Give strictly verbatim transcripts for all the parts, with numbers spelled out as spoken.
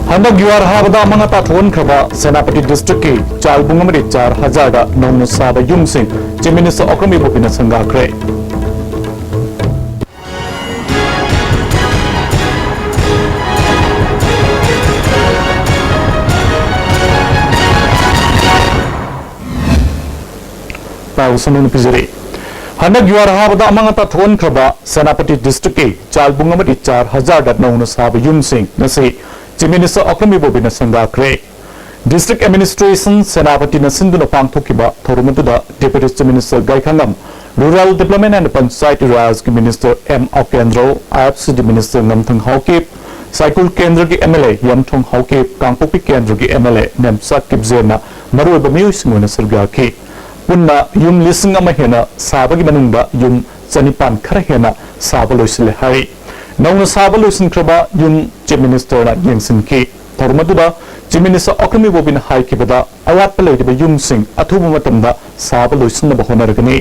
ꯍꯟꯗꯛ ꯌꯨꯍꯥꯔ ꯍꯥꯕꯗ ꯑꯃꯥꯡ ꯑꯇꯥ ꯊꯣꯛꯍꯟꯈ꯭ꯔꯕ ꯁꯦꯅꯥꯄꯇꯤ ꯗꯤꯁꯇ꯭ꯔꯤꯛꯀꯤ ꯆꯥꯜꯕꯨꯡ ꯑꯃꯗꯤ ꯆꯥꯔ ꯍꯖꯥꯔꯗ ꯅꯧꯅ ꯁꯥꯕ ꯌꯨꯝꯁꯤꯡ ꯆꯤꯐ ꯃꯤꯅꯤꯁꯇꯔ ꯑꯣꯀ꯭ꯔꯝ ꯏꯕꯣꯕꯤꯅ ꯁꯪꯒꯥꯈ꯭ꯔꯦ꯫ ꯄꯥꯎ ꯁꯟꯗꯣꯛꯅ ꯄꯤꯖꯔꯤ꯫ ꯍꯟꯗꯛ ꯌꯨꯍꯥꯔ ꯍꯥꯕꯗ ꯑꯃꯥꯡ ꯑꯇꯥ ꯊꯣꯛꯍꯟꯈ꯭ꯔꯕ ꯁꯦꯅꯥꯄꯇꯤ ꯗꯤꯁꯇ꯭ꯔꯤꯛꯀꯤ ꯆꯥꯜꯕꯨꯡ ꯑꯃꯗꯤ ꯆꯥꯔ ꯍꯖꯥꯔꯗ ꯅꯧꯅ ꯁꯥꯕ ꯌꯨꯝꯁꯤꯡ ꯉꯁꯤ ꯆꯤꯐ ꯃꯤꯅꯤꯁꯇꯔ ꯑꯣꯀ꯭ꯔꯝ ꯏꯕꯣꯕꯤꯅ ꯁꯪꯒꯥꯈ꯭ꯔꯦ꯫ ꯗꯤꯁꯇ꯭ꯔꯤꯛ ꯑꯦꯗꯃꯤꯅꯤꯁꯇ꯭ꯔꯦꯁꯟ ꯁꯦꯅꯥꯄꯇꯤꯅ ꯁꯤꯟꯗꯨꯅ ꯄꯥꯡꯊꯣꯛꯈꯤꯕ ꯊꯧꯔꯝ ꯑꯗꯨꯗ deputy chief minister Gaikhangam, rural development and panchayat ꯔꯥꯖꯀꯤ minister M Okendro, I F C D minister ꯉꯝꯊꯪ ꯍꯥꯎꯀꯤꯞ, ꯁꯥꯏꯀꯨꯜ ꯀꯦꯟꯗ꯭ꯔꯒꯤ M L A Yamthong Haokip, Kangpokpi ꯀꯦꯟꯗ꯭ꯔꯒꯤ ꯑꯦꯝ ꯑꯦꯜ ꯑꯦ ꯅꯦꯝꯆꯥ ꯀꯤꯞꯖꯦꯟꯅ ꯃꯔꯨꯑꯣꯏꯕ ꯃꯤꯑꯣꯏꯁꯤꯡ ꯑꯣꯏꯅ ꯁꯔꯨꯛ ꯌꯥꯈꯤ꯫ ꯄꯨꯟꯅ ꯌꯨꯝ ꯂꯤꯁꯤꯡ ꯑꯃ ꯍꯦꯟꯅ ꯁꯥꯕꯒꯤ ꯃꯅꯨꯡꯗ ꯌꯨꯝ ꯆꯅꯤꯄꯥꯟ ꯈꯔ ꯍꯦꯟꯅ ꯁꯥꯕ ꯂꯣꯏꯁꯤꯜꯂꯦ ꯍꯥꯏꯔꯤ꯫ ꯅꯧꯅ ꯁꯥꯕ ꯂꯣꯏꯁꯤꯟꯈ꯭ꯔꯕ ꯌꯨꯝ ꯆꯤꯐ ꯃꯤꯅꯤꯁꯇꯔꯅ ꯌꯦꯡꯁꯤꯟꯈꯤ꯫ ꯊꯧꯔꯝ ꯑꯗꯨꯗ ꯆꯤꯐ ꯃꯤꯅꯤꯁꯇꯔ ꯑꯣꯀ꯭ꯔꯝ ꯏꯕꯣꯕꯤꯅ ꯍꯥꯏꯈꯤꯕꯗ, ꯑꯋꯥꯠꯄ ꯂꯩꯔꯤꯕ ꯌꯨꯝꯁꯤꯡ ꯑꯊꯨꯕ ꯃꯇꯝꯗ ꯁꯥꯕ ꯂꯣꯏꯁꯤꯟꯅꯕ ꯍꯣꯠꯅꯔꯒꯅꯤ꯫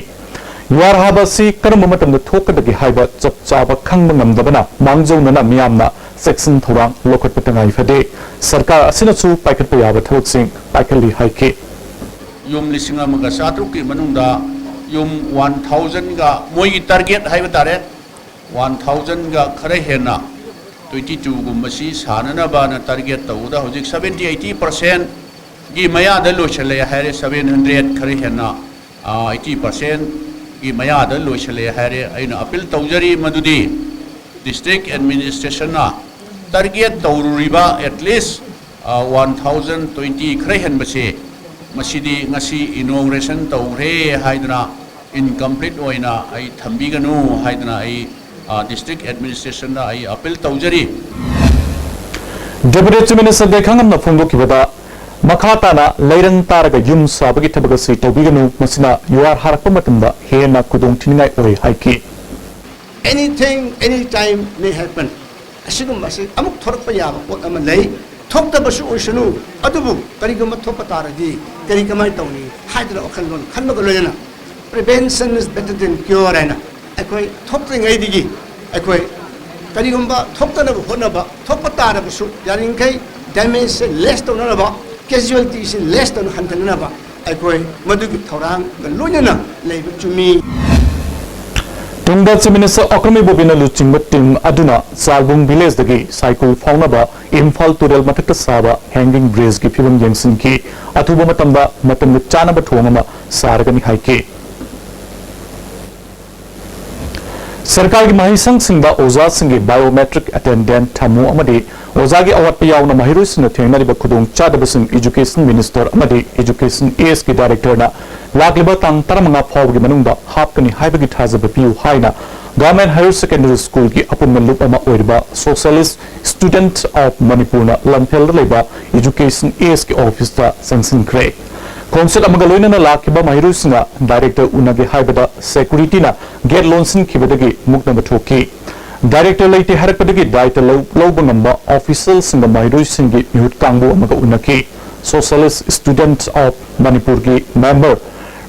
ꯌꯨꯍꯥꯔ ꯍꯥꯕ ꯑꯁꯤ ꯀꯔꯝꯕ ꯃꯇꯝꯗ ꯊꯣꯛꯀꯗꯒꯦ ꯍꯥꯏꯕ ꯆꯞ ꯆꯥꯕ ꯈꯪꯕ ꯉꯝꯗꯕꯅ ꯃꯥꯡꯖꯧꯅꯅ ꯃꯤꯌꯥꯝꯅ ꯆꯦꯛꯁꯤꯟ ꯊꯧꯔꯥꯡ ꯂꯧꯈꯠꯄ ꯇꯉꯥꯏ ꯐꯗꯦ꯫ ꯁꯔꯀꯥꯔ ꯑꯁꯤꯅꯁꯨ ꯄꯥꯏꯈꯠꯄ ꯌꯥꯕ ꯊꯕꯛꯁꯤꯡ ꯄꯥꯏꯈꯠꯂꯤ ꯍꯥꯏꯈꯤ꯫ ꯌꯨꯝ ꯂꯤꯁꯤꯡ ꯑꯃꯒ ꯆꯥꯇ꯭ꯔꯨꯛꯀꯤ ꯃꯅꯨꯡꯗ ꯌꯨꯝ ꯋꯥꯟ ꯊꯥꯎꯖꯟꯒ, ꯃꯣꯏꯒꯤ ꯇꯥꯔꯒꯦꯠ ꯍꯥꯏꯕ ꯇꯥꯔꯦ, ꯋꯥꯟ ꯊꯥꯎꯖꯟꯒ ꯈꯔ ꯍꯦꯟꯅ ꯇ꯭ꯋꯦꯟꯇꯤ ꯇꯨꯒꯨꯝꯕꯁꯤ ꯁꯥꯅꯅꯕꯅ ꯇꯥꯔꯒꯦꯠ ꯇꯧꯕꯗ ꯍꯧꯖꯤꯛ ꯁꯕꯦꯟꯇꯤ ꯑꯩꯠꯇꯤ ꯄꯥꯔꯁꯦꯟꯒꯤ ꯃꯌꯥꯗ ꯂꯣꯏꯁꯤꯜꯂꯦ ꯍꯥꯏꯔꯦ꯫ ꯁꯕꯦꯟ ꯍꯟꯗ꯭ꯔꯦꯠ ꯈꯔ ꯍꯦꯟꯅ, ꯑꯩꯠꯇꯤ ꯄꯥꯔꯁꯦꯟꯒꯤ ꯃꯌꯥꯗ ꯂꯣꯏꯁꯤꯜꯂꯦ ꯍꯥꯏꯔꯦ꯫ ꯑꯩꯅ ꯑꯄꯤꯜ ꯇꯧꯖꯔꯤ ꯃꯗꯨꯗꯤ ꯗꯤꯁꯇ꯭ꯔꯤꯛ ꯑꯦꯗꯃꯤꯅꯤꯁꯇ꯭ꯔꯦꯁꯟꯅ ꯇꯥꯔꯒꯦꯠ ꯇꯧꯔꯨꯔꯤꯕ at least one thousand twenty ꯈꯔ ꯍꯦꯟꯕꯁꯦ, ꯃꯁꯤꯗꯤ ꯉꯁꯤ ꯏꯅꯣꯒ꯭ꯔꯦꯁꯟ ꯇꯧꯈ꯭ꯔꯦ ꯍꯥꯏꯗꯅ, ꯏꯟꯀꯝꯄ꯭ꯂꯤꯠ ꯑꯣꯏꯅ ꯑꯩ ꯊꯝꯕꯤꯒꯅꯨ ꯍꯥꯏꯗꯅ ꯑꯩ ꯗꯤꯁꯇ꯭ꯔꯤꯛ ꯑꯦꯗꯃꯤꯅꯤꯁꯇ꯭ꯔꯦꯁꯟꯗ ꯑꯩ ꯑꯄꯤꯜ ꯇꯧꯖꯔꯤ꯫ ꯗꯦꯄ꯭ꯌꯨꯇꯤ ꯆꯤꯐ ꯃꯤꯅꯤꯁꯇꯔ ꯒꯥꯏꯈꯥꯉꯝꯅ ꯐꯣꯡꯗꯣꯛꯈꯤꯕꯗ, ꯃꯈꯥ ꯇꯥꯅ ꯂꯩꯔꯪ ꯇꯥꯔꯒ ꯌꯨꯝ ꯁꯥꯕꯒꯤ ꯊꯕꯛ ꯑꯁꯤ ꯇꯧꯕꯤꯒꯅꯨ, ꯃꯁꯤꯅ ꯌꯨꯍꯥꯔ ꯍꯥꯔꯛꯄ ꯃꯇꯝꯗ ꯍꯦꯟꯅ ꯈꯨꯗꯣꯡ ꯊꯤꯅꯤꯡꯉꯥꯏ ꯑꯣꯏ ꯍꯥꯏꯈꯤ꯫ Anything, anytime may happen. ꯑꯁꯤꯒꯨꯝꯕ ꯑꯁꯤ ꯑꯃꯨꯛ ꯊꯣꯔꯛꯄ ꯌꯥꯕ ꯄꯣꯠ ꯑꯃ ꯂꯩ꯫ ꯊꯣꯛꯇꯕꯁꯨ ꯑꯣꯏꯁꯅꯨ, ꯑꯗꯨꯕꯨ ꯀꯔꯤꯒꯨꯝꯕ ꯊꯣꯛꯄ ꯇꯥꯔꯗꯤ ꯀꯔꯤ ꯀꯃꯥꯏꯅ ꯇꯧꯅꯤ ꯍꯥꯏꯗꯅ ꯋꯥꯈꯜꯂꯣꯟ ꯈꯟꯕꯒ ꯂꯣꯏꯅꯅ "Prevention is better than cure" ꯍꯥꯏꯅ ꯑꯩꯈꯣꯏ ꯊꯣꯛꯇ꯭ꯔꯤꯉꯩꯗꯒꯤ ꯑꯩꯈꯣꯏ ꯀꯔꯤꯒꯨꯝꯕ ꯊꯣꯛꯇꯅꯕ ꯍꯣꯠꯅꯕ, ꯊꯣꯛꯄ ꯇꯥꯔꯕꯁꯨ ꯌꯥꯔꯤꯃꯈꯩ ꯗꯦꯃꯦꯖꯁꯦ ꯂꯦꯁ ꯇꯧꯅꯅꯕ, ꯀꯦꯖꯨꯋꯦꯂꯤꯇꯤꯁꯦ ꯂꯦꯁ ꯇꯧꯅ ꯍꯟꯊꯅꯅꯕ ꯑꯩꯈꯣꯏ ꯃꯗꯨꯒꯤ ꯊꯧꯔꯥꯡꯒ ꯂꯣꯏꯅꯅ ꯂꯩꯕ ꯆꯨꯝꯃꯤ꯫ ꯇꯨꯡꯗ Chief Minister ꯑꯣꯀ꯭ꯔꯝ ꯏꯕꯣꯕꯤꯅ ꯂꯨꯆꯤꯡꯕ ꯇꯤꯝ ꯑꯗꯨꯅ ꯆꯥꯜꯕꯨꯡ ꯚꯤꯂꯦꯖꯗꯒꯤ ꯁꯥꯏꯀꯨꯜ ꯐꯥꯎꯅꯕ ꯏꯝꯐꯥꯜ ꯇꯨꯔꯦꯜ ꯃꯊꯛꯇ ꯁꯥꯕ ꯍꯦꯡꯒꯤꯡ ꯕ꯭ꯔꯤꯖꯀꯤ ꯐꯤꯕꯝ ꯌꯦꯡꯁꯤꯟꯈꯤ꯫ ꯑꯊꯨꯕ ꯃꯇꯝꯗ ꯃꯇꯝꯒ ꯆꯥꯅꯕ ꯊꯣꯡ ꯑꯃ ꯁꯥꯔꯒꯅꯤ ꯍꯥꯏꯈꯤ꯫ ꯁꯔꯀꯥꯔꯒꯤ ꯃꯍꯩꯁꯪꯁꯤꯡꯗ ꯑꯣꯖꯥꯁꯤꯡꯒꯤ biometric attendance ꯊꯝꯃꯨ ꯑꯃꯗꯤ ꯑꯣꯖꯥꯒꯤ ꯑꯋꯥꯠꯄ ꯌꯥꯎꯅ ꯃꯍꯩꯔꯣꯏꯁꯤꯡꯅ ꯊꯦꯡꯅꯔꯤꯕ ꯈꯨꯗꯣꯡꯆꯥꯗꯕꯁꯤꯡ Education Minister ꯑꯃꯗꯤ Education ASꯀꯤ Directorꯅ ꯂꯥꯛꯂꯤꯕ ꯇꯥꯡ ꯇꯔꯥꯃꯉꯥ ꯐꯥꯎꯕꯒꯤ ꯃꯅꯨꯡꯗ ꯍꯥꯞꯀꯅꯤ ꯍꯥꯏꯕꯒꯤ ꯊꯥꯖꯕ ꯄꯤꯌꯨ ꯍꯥꯏꯅ Government Higher Secondary Schoolꯒꯤ ꯑꯄꯨꯟꯕ ꯂꯨꯞ ꯑꯃ ꯑꯣꯏꯔꯤꯕ Socialist Student of Manipurꯅ ꯂꯝꯐꯦꯜꯗ ꯂꯩꯕ Education ASꯀꯤ officeꯇ ꯆꯪꯁꯤꯟꯈ꯭ꯔꯦ꯫ ꯈꯣꯡꯆꯠ ꯑꯃꯒ ꯂꯣꯏꯅꯅ ꯂꯥꯛꯈꯤꯕ ꯃꯍꯩꯔꯣꯏꯁꯤꯡꯅ Director ꯎꯅꯒꯦ ꯍꯥꯏꯕꯗ securityꯅ gate ꯂꯣꯟꯁꯤꯟꯈꯤꯕꯗꯒꯤ ꯃꯨꯛꯅꯕ ꯊꯣꯛꯈꯤ꯫ Director ꯂꯩꯇꯦ ꯍꯥꯏꯔꯛꯄꯗꯒꯤ ꯗꯥꯏꯇ ꯂꯧ-, ꯂꯧꯕ ꯉꯝꯕ officialꯁꯤꯡꯒ ꯃꯍꯩꯔꯣꯏꯁꯤꯡꯒꯤ ꯃꯤꯍꯨꯠ ꯀꯥꯡꯕꯨ ꯑꯃꯒ ꯎꯅꯈꯤ꯫ Socialist Student of Manipurꯒꯤ member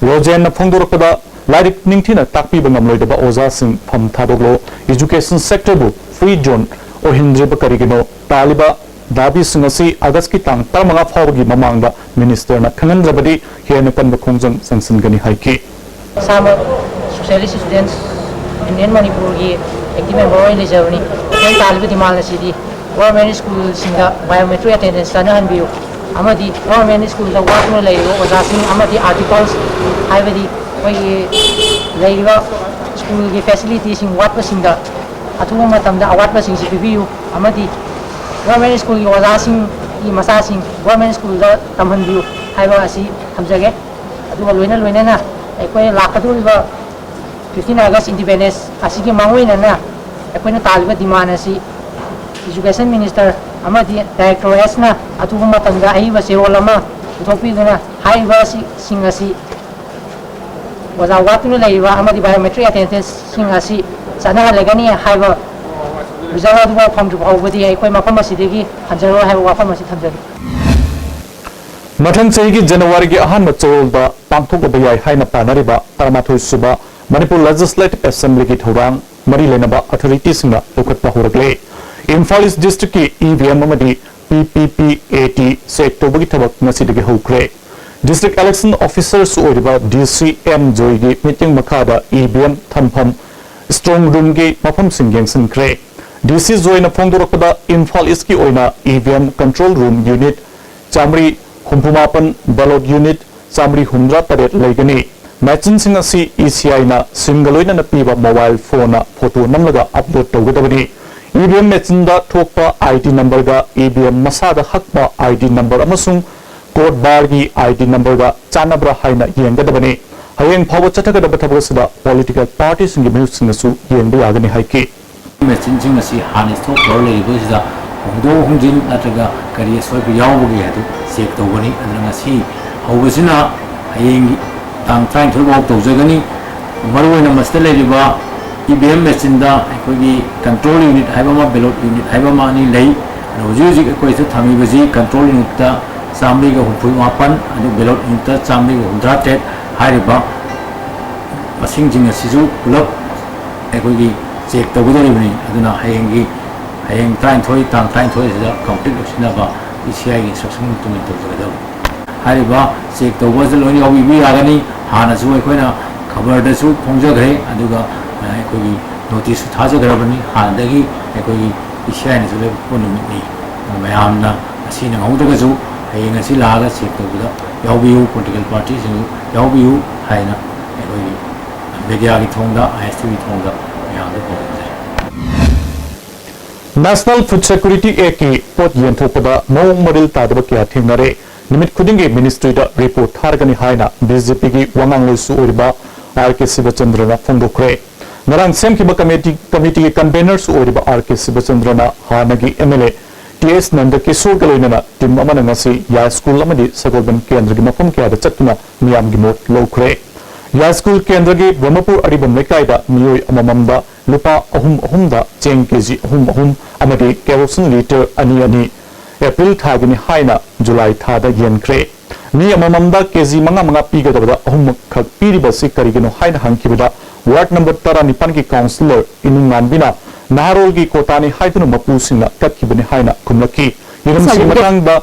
ꯔꯣꯖꯦꯟꯅ ꯐꯣꯡꯗꯣꯔꯛꯄꯗ, ꯂꯥꯏꯔꯤꯛ ꯅꯤꯡꯊꯤꯅ ꯇꯥꯛꯄꯤꯕ ꯉꯝꯂꯣꯏꯗꯕ ꯑꯣꯖꯥꯁꯤꯡ ꯐꯝ ꯊꯥꯗꯣꯛꯂꯣ, education sectorꯕꯨ free zone ꯑꯣꯏꯍꯟꯗ꯭ꯔꯤꯕ ꯀꯔꯤꯒꯤꯅꯣ? ꯇꯥꯜꯂꯤꯕ ꯗꯥꯕꯤꯁꯤꯡ ꯑꯁꯤ ꯑꯥꯒꯁꯀꯤ ꯇꯥꯡ ꯇꯔꯥꯃꯉꯥ ꯐꯥꯎꯕꯒꯤ ꯃꯃꯥꯡꯗ ministerꯅ ꯈꯪꯍꯟꯗ꯭ꯔꯕꯗꯤ ꯍꯦꯟꯅ ꯀꯟꯕ ꯈꯣꯡꯖꯪ ꯆꯪꯁꯤꯟꯒꯅꯤ ꯍꯥꯏꯈꯤ꯫ ꯏꯁꯥꯃꯛ Socialist Students Union ꯃꯅꯤꯄꯨꯔꯒꯤ active member ꯑꯣꯏꯅ ꯂꯩꯖꯕꯅꯤ꯫ ꯑꯩꯈꯣꯏꯅ ꯇꯥꯜꯂꯤꯕ demand ꯑꯁꯤꯗꯤ government schoolꯁꯤꯡꯗ biometric attendance ꯆꯠꯅꯍꯟꯕꯤꯌꯨ ꯑꯃꯗꯤ government schoolꯗ ꯋꯥꯠꯇꯨꯅ ꯂꯩꯔꯤꯕ ꯑꯣꯖꯥꯁꯤꯡ ꯑꯃꯗꯤ articles, ꯍꯥꯏꯕꯗꯤ ꯑꯩꯈꯣꯏꯒꯤ ꯂꯩꯔꯤꯕ schoolꯒꯤ facilityꯁꯤꯡ ꯋꯥꯠꯄꯁꯤꯡꯗ ꯑꯊꯨꯕ ꯃꯇꯝꯗ ꯑꯋꯥꯠꯄꯁꯤꯡꯁꯤ ꯄꯤꯕꯤꯌꯨ ꯑꯃꯗꯤ government schoolꯒꯤ ꯑꯣꯖꯥꯁꯤꯡꯒꯤ ꯃꯆꯥꯁꯤꯡ government schoolꯗ ꯇꯝꯍꯟꯕꯤꯌꯨ ꯍꯥꯏꯕ ꯑꯁꯤ ꯊꯝꯖꯒꯦ꯫ ꯑꯗꯨꯒ ꯂꯣꯏꯅ ꯂꯣꯏꯅꯅ ꯑꯩꯈꯣꯏ ꯂꯥꯛꯀꯗꯧꯔꯤꯕ fifteen August Independence ꯑꯁꯤꯒꯤ ꯃꯥꯡꯑꯣꯏꯅꯅ ꯑꯩꯈꯣꯏꯅ ꯇꯥꯜꯂꯤꯕ demand ꯑꯁꯤ Education Minister ꯑꯃꯗꯤ Director Sꯅ ꯑꯊꯨꯕ ꯃꯇꯝꯗ ꯑꯏꯕ ꯆꯦꯔꯣꯜ ꯑꯃ ꯄꯨꯊꯣꯛꯄꯤꯗꯨꯅ ꯍꯥꯏꯔꯤꯕꯁꯤꯡ ꯑꯁꯤ ꯑꯣꯖꯥ ꯋꯥꯠꯇꯨꯅ ꯂꯩꯔꯤꯕ ꯑꯃꯗꯤ biometric attendanceꯁꯤꯡ ꯑꯁꯤ ꯆꯠꯅꯍꯜꯂꯒꯅꯤ ꯍꯥꯏꯕ result ꯑꯗꯨ ꯐꯪꯗ꯭ꯔꯤꯕ ꯐꯥꯎꯕꯗꯤ ꯑꯩꯈꯣꯏ ꯃꯐꯝ ꯑꯁꯤꯗꯒꯤ ꯍꯟꯖꯔꯣꯏ ꯍꯥꯏꯕ ꯋꯥꯐꯝ ꯑꯁꯤ ꯊꯝꯖꯒꯦ꯫ ꯃꯊꯪ ꯆꯍꯤꯒꯤ ꯖꯅꯋꯥꯔꯤꯒꯤ ꯑꯍꯥꯟꯕ ꯆꯌꯣꯜꯗ ꯄꯥꯡꯊꯣꯛꯂꯕ ꯌꯥꯏ ꯍꯥꯏꯅ ꯄꯥꯅꯔꯤꯕ ꯇꯔꯥꯃꯥꯊꯣꯏ ꯁꯨꯕ ꯃꯅꯤꯄꯨꯔ Legislative Assemblyꯒꯤ ꯊꯧꯔꯥꯡ ꯃꯔꯤ ꯂꯩꯅꯕ authorityꯁꯤꯡꯅ ꯂꯧꯈꯠꯄ ꯍꯧꯔꯛꯂꯦ꯫ ꯏꯝꯐꯥꯜ East Districtꯀꯤ EVM ꯑꯃꯗꯤ P P P A T check ꯇꯧꯕꯒꯤ ꯊꯕꯛ ꯉꯁꯤꯗꯒꯤ ꯍꯧꯈ꯭ꯔꯦ꯫ District Election Officerꯁꯨ ꯑꯣꯏꯔꯤꯕ D C M ꯖꯣꯏꯒꯤ ꯃꯤꯠꯌꯦꯡ ꯃꯈꯥꯗ E V M ꯊꯝꯐꯝ strong roomꯒꯤ ꯃꯐꯝꯁꯤꯡ ꯌꯦꯡꯁꯤꯟꯈ꯭ꯔꯦ꯫ D C ꯖꯣꯏꯅ ꯐꯣꯡꯗꯣꯔꯛꯄꯗ, ꯏꯝꯐꯥꯜ Eastꯀꯤ ꯑꯣꯏꯅ E V M control room unit ꯆꯥꯃꯔꯤ ꯍꯨꯝꯐꯨ ꯃꯥꯄꯟ, ballot unit ꯆꯥꯃꯔꯤ ꯍꯨꯝꯗ꯭ꯔꯥ ꯇꯔꯦꯠ ꯂꯩꯒꯅꯤ꯫ Machineꯁꯤꯡ ꯑꯁꯤ E C Iꯅ SIMꯒ ꯂꯣꯏꯅꯅ ꯄꯤꯕ mobile phoneꯅ photo ꯅꯝꯂꯒ upload ꯇꯧꯒꯗꯕꯅꯤ꯫ E V M machineꯗ ꯊꯣꯛꯄ I D numberꯒ E V M ꯃꯁꯥꯗ ꯍꯛꯄ I D number ꯑꯃꯁꯨꯡ code barꯒꯤ I D numberꯒ ꯆꯥꯟꯅꯕ꯭ꯔꯥ ꯍꯥꯏꯅ ꯌꯦꯡꯒꯗꯕꯅꯤ꯫ ꯍꯌꯦꯡ ꯐꯥꯎꯕ ꯆꯠꯊꯒꯗꯕ ꯊꯕꯛ ꯑꯁꯤꯗ political partyꯁꯤꯡꯒꯤ ꯃꯤꯍꯨꯠꯁꯤꯡꯅꯁꯨ ꯌꯦꯡꯕ ꯌꯥꯒꯅꯤ ꯍꯥꯏꯈꯤ꯫ Machineꯁꯤꯡ ꯑꯁꯤ ꯍꯥꯟꯅ stock ꯇꯧꯔ ꯂꯩꯔꯤꯕꯁꯤꯗ ꯍꯣꯡꯗꯣꯛ ꯍꯣꯡꯖꯤꯟ ꯅꯠꯇ꯭ꯔꯒ ꯀꯔꯤ ꯑꯁꯣꯏꯕ ꯌꯥꯎꯕꯒꯦ ꯍꯥꯏꯗꯨ check ꯇꯧꯒꯅꯤ꯫ ꯑꯗꯨꯅ ꯉꯁꯤ ꯍꯧꯕꯁꯤꯅ ꯍꯌꯦꯡꯒꯤ ꯇꯥꯡ ꯇꯔꯥꯅꯤꯊꯣꯏ ꯐꯥꯎ ꯇꯧꯖꯒꯅꯤ꯫ ꯃꯔꯨꯑꯣꯏꯅ ꯃꯁꯤꯗ ꯂꯩꯔꯤꯕ E V M machineꯗ ꯑꯩꯈꯣꯏꯒꯤ control unit ꯍꯥꯏꯕ ꯑꯃ, ballot unit ꯍꯥꯏꯕ ꯑꯃ, ꯑꯅꯤ ꯂꯩ꯫ ꯑꯗꯣ ꯍꯧꯖꯤꯛ ꯍꯧꯖꯤꯛ ꯑꯩꯈꯣꯏꯁꯤꯗ ꯊꯝꯃꯤꯕꯁꯤ control unitꯇ ꯆꯥꯃꯔꯤꯒ ꯍꯨꯝꯐꯨ ꯃꯥꯄꯟ, ꯑꯗꯨ ballot unitꯇ ꯆꯥꯃꯔꯤꯒ ꯍꯨꯝꯗ꯭ꯔꯥ ꯇꯔꯦꯠ ꯍꯥꯏꯔꯤꯕ ꯃꯁꯤꯡꯁꯤꯡ ꯑꯁꯤꯁꯨ ꯄꯨꯂꯞ ꯑꯩꯈꯣꯏꯒꯤ check ꯇꯧꯒꯗꯧꯔꯤꯕꯅꯤ꯫ ꯑꯗꯨꯅ ꯍꯌꯦꯡꯒꯤ, ꯍꯌꯦꯡ ꯇꯔꯥꯅꯤꯊꯣꯏ, ꯇꯥꯡ ꯇꯔꯥꯅꯤꯊꯣꯏ ꯑꯁꯤꯗ complete ꯑꯣꯏꯁꯤꯟꯅꯕ E C Iꯒꯤ instruction ꯃꯇꯨꯡ ꯏꯟꯅ ꯇꯧꯖꯒꯗꯕꯅꯤ꯫ ꯍꯥꯏꯔꯤꯕ check ꯇꯧꯕ ꯑꯁꯤꯗ ꯂꯣꯏꯅ ꯌꯥꯎꯕꯤꯕ ꯌꯥꯒꯅꯤ꯫ ꯍꯥꯟꯅꯁꯨ ꯑꯩꯈꯣꯏꯅ ꯈꯕꯔꯗꯁꯨ ꯐꯣꯡꯖꯈ꯭ꯔꯦ, ꯑꯗꯨꯒ ꯑꯩꯈꯣꯏꯒꯤ noticeꯁꯨ ꯊꯥꯖꯈ꯭ꯔꯕꯅꯤ꯫ ꯍꯥꯟꯅꯗꯒꯤ ꯑꯩꯈꯣꯏꯒꯤ E C Iꯅꯁꯨ ꯂꯦꯞꯄ ꯅꯨꯃꯤꯠꯅꯤ꯫ ꯃꯌꯥꯝꯅ ꯉꯁꯤ ꯅꯪꯍꯧꯗ꯭ꯔꯒꯁꯨ ꯍꯌꯦꯡ ꯉꯁꯤ ꯂꯥꯛꯑꯒ check ꯇꯧꯕꯗ ꯌꯥꯎꯕꯤꯌꯨ, political partyꯁꯤꯡꯁꯨ ꯌꯥꯎꯕꯤꯌꯨ ꯍꯥꯏꯅ ꯑꯩꯈꯣꯏꯒꯤ mediaꯒꯤ ꯊꯣꯡꯗ, I S T V ꯊꯣꯡꯗ ꯃꯌꯥꯝꯗ ꯄꯥꯎꯗꯝꯖꯔꯤ꯫ National Food Security Actꯀꯤ ꯄꯣꯠ ꯌꯦꯟꯊꯣꯛꯄꯗ ꯃꯑꯣꯡ ꯃꯔꯤꯜ ꯇꯥꯗꯕ ꯀꯌꯥ ꯊꯦꯡꯅꯔꯦ꯫ ꯅꯨꯃꯤꯠ ꯈꯨꯗꯤꯡꯒꯤ ministryꯗ report ꯊꯥꯔꯒꯅꯤ ꯍꯥꯏꯅ B J Pꯒꯤ ꯋꯥꯉꯥꯡꯂꯣꯏꯁꯨ ꯑꯣꯏꯔꯤꯕ R K ꯁꯤꯕꯆꯟꯗ꯭ꯔꯅ ꯐꯣꯡꯗꯣꯛꯈ꯭ꯔꯦ꯫ ꯉꯔꯥꯡ ꯁꯦꯝꯈꯤꯕ committee, committeeꯒꯤ convenerꯁꯨ ꯑꯣꯏꯔꯤꯕ R K ꯁꯤꯕꯆꯟꯗ꯭ꯔꯅ ꯍꯥꯟꯅꯒꯤ M L A T S ꯅꯟꯗꯀꯤꯁꯣꯔꯒ ꯂꯣꯏꯅꯅ team ꯑꯃꯅ ꯉꯁꯤ ꯌꯥꯏꯁ꯭ꯀꯨꯜ ꯑꯃꯗꯤ ꯁꯒꯣꯜꯕꯟ ꯀꯦꯟꯗ꯭ꯔꯒꯤ ꯃꯐꯝ ꯀꯌꯥꯗ ꯆꯠꯇꯨꯅ ꯃꯤꯌꯥꯝꯒꯤ ꯃꯣꯠ ꯂꯧꯈ꯭ꯔꯦ꯫ ꯌꯥꯏꯁ꯭ꯀꯨꯜ ꯀꯦꯟꯗ꯭ꯔꯒꯤ ꯕ꯭ꯔꯍꯃꯄꯨꯔ ꯑꯔꯤꯕꯝ ꯂꯩꯀꯥꯏꯗ ꯃꯤꯑꯣꯏ ꯑꯃꯃꯝꯗ ꯂꯨꯄꯥ ꯑꯍꯨꯝ ꯑꯍꯨꯝꯗ ꯆꯦꯡ K G ꯑꯍꯨꯝ ꯑꯍꯨꯝ ꯑꯃꯗꯤ kerosene litre ꯑꯅꯤ ꯑꯅꯤ April ꯊꯥꯒꯤꯅꯤ ꯍꯥꯏꯅ July ꯊꯥꯗ ꯌꯦꯟꯈ꯭ꯔꯦ꯫ ꯃꯤ ꯑꯃꯃꯝꯗ K G ꯃꯉꯥ ꯃꯉꯥ ꯄꯤꯒꯗꯕꯗ ꯑꯍꯨꯝꯃꯛ ꯈꯛ ꯄꯤꯔꯤꯕ ꯑꯁꯤ ꯀꯔꯤꯒꯤꯅꯣ ꯍꯥꯏꯅ ꯍꯪꯈꯤꯕꯗ, ward number ꯇꯔꯥꯅꯤꯄꯥꯟꯒꯤ councillor ꯏꯅꯨꯡꯉꯥꯟꯕꯤꯅ ꯅꯍꯥꯔꯣꯜꯒꯤ quotaꯅꯤ ꯍꯥꯏꯗꯨꯅ ꯃꯄꯨꯁꯤꯡꯅ ꯀꯛꯈꯤꯕꯅꯤ ꯍꯥꯏꯅ ꯈꯨꯝꯂꯛꯈꯤ꯫ ꯍꯤꯔꯝꯁꯤꯒꯤ ꯃꯇꯥꯡꯗ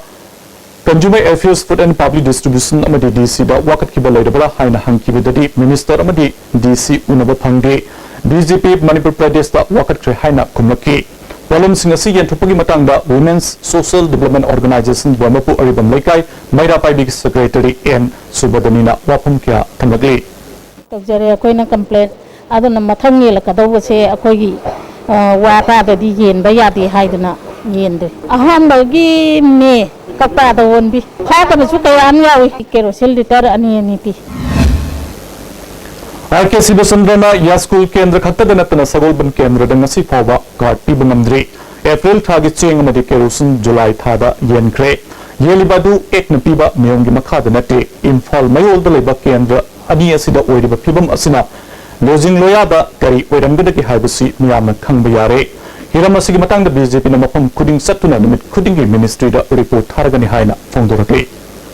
Consumer Affairs, Food and Public Distribution ꯑꯃꯗꯤ ꯗꯤ ꯁꯤꯗ ꯋꯥꯀꯠꯈꯤꯕ ꯂꯩꯔꯕ꯭ꯔꯥ ꯍꯥꯏꯅ ꯍꯪꯈꯤꯕꯗꯗꯤ ꯃꯤꯅꯤꯁꯇꯔ ꯑꯃꯗꯤ ꯗꯤ ꯁꯤ ꯎꯅꯕ ꯐꯪꯗꯦ꯫ ꯕꯤ ꯖꯦ ꯄꯤ ꯃꯅꯤꯄꯨꯔ ꯄ꯭ꯔꯗꯦꯁꯇ ꯋꯥꯀꯠꯈ꯭ꯔꯦ ꯍꯥꯏꯅ ꯈꯨꯝꯂꯛꯈꯤ꯫ ꯄꯣꯠꯂꯝꯁꯤꯡ ꯑꯁꯤ ꯌꯦꯟꯊꯣꯛꯄꯒꯤ ꯃꯇꯥꯡꯗ Women's Social Development Organization ꯕꯣꯏꯃꯄꯨ ꯑꯔꯤꯕꯝ ꯂꯩꯀꯥꯏ ꯃꯩꯔꯥ ꯄꯥꯏꯕꯤꯒꯤ ꯁꯦꯀ꯭ꯔꯦꯇꯔꯤ ꯑꯦꯟ ꯁꯨꯕꯗꯅꯤꯅ ꯋꯥꯐꯝ ꯀꯌꯥ ꯊꯝꯂꯛꯂꯤ꯫ ꯇꯧꯖꯔꯦ꯫ ꯑꯩꯈꯣꯏꯅ ꯀꯝꯄ꯭ꯂꯦꯟ ꯑꯗꯨꯅ ꯃꯊꯪ ꯌꯦꯜꯂꯛꯀꯗꯧꯕꯁꯦ ꯑꯩꯈꯣꯏꯒꯤ, ꯑ, ꯋꯥ ꯇꯥꯗꯗꯤ ꯌꯦꯟꯕ ꯌꯥꯗꯦ ꯍꯥꯏꯗꯅ ꯌꯦꯟꯗ꯭ꯔꯦ꯫ ꯑꯍꯥꯟꯕꯒꯤ ꯃꯦ ꯀꯧꯇꯥꯗ ꯑꯣꯟꯕꯤ꯫ ꯐꯥꯗꯕꯁꯨ ꯀꯌꯥ ꯑꯃ ꯌꯥꯎꯏ꯫ ꯀꯦꯔꯣꯁꯤꯟ ꯂꯤꯇꯔ ꯑꯅꯤ ꯑꯅꯤ ꯄꯤ꯫ ꯑꯥꯔ ꯀꯦ ꯁꯤꯕꯆꯟꯗ꯭ꯔꯅ ꯌꯥꯁ꯭ꯀꯨꯜ ꯀꯦꯟꯗ꯭ꯔ ꯈꯛꯇꯗ ꯅꯠꯇꯅ ꯁꯒꯣꯜꯕꯟ ꯀꯦꯟꯗ꯭ꯔꯗ ꯉꯁꯤ ꯐꯥꯎꯕ ꯀꯥꯔꯗ ꯄꯤꯕ ꯉꯝꯗ꯭ꯔꯤ꯫ ꯑꯦꯄ꯭ꯔꯤꯜ ꯊꯥꯒꯤ ꯆꯦꯡ ꯑꯃꯗꯤ ꯀꯦꯔꯣꯁꯤꯟ ꯖꯨꯂꯥꯏ ꯊꯥꯗ ꯌꯦꯟꯈ꯭ꯔꯦ꯫ ꯌꯦꯜꯂꯤꯕ ꯑꯗꯨ ꯑꯦꯛꯅ ꯄꯤꯕ ꯅꯤꯌꯣꯝꯒꯤ ꯃꯈꯥꯗ ꯅꯠꯇꯦ꯫ ꯏꯝꯐꯥꯜ ꯃꯌꯣꯜꯗ ꯂꯩꯕ ꯀꯦꯟꯗ꯭ꯔ ꯑꯅꯤ ꯑꯁꯤꯗ ꯑꯣꯏꯔꯤꯕ ꯐꯤꯕꯝ ꯑꯁꯤꯅ ꯂꯣꯖꯤꯡ ꯂꯣꯌꯥꯗ ꯀꯔꯤ ꯑꯣꯏꯔꯝꯒꯗꯒꯦ ꯍꯥꯏꯕꯁꯤ ꯃꯤꯌꯥꯝꯅ ꯈꯪꯕ ꯌꯥꯔꯦ꯫ ꯍꯤꯔꯝ ꯑꯁꯤꯒꯤ ꯃꯇꯥꯡꯗ ꯕꯤ ꯖꯦ ꯄꯤꯅ ꯃꯐꯝ ꯈꯨꯗꯤꯡ ꯆꯠꯇꯨꯅ ꯅꯨꯃꯤꯠ ꯈꯨꯗꯤꯡꯒꯤ ꯃꯤꯅꯤꯁꯇ꯭ꯔꯤꯗ ꯔꯤꯄꯣꯔꯠ ꯊꯥꯔꯒꯅꯤ ꯍꯥꯏꯅ ꯐꯣꯡꯗꯣꯔꯛꯂꯤ꯫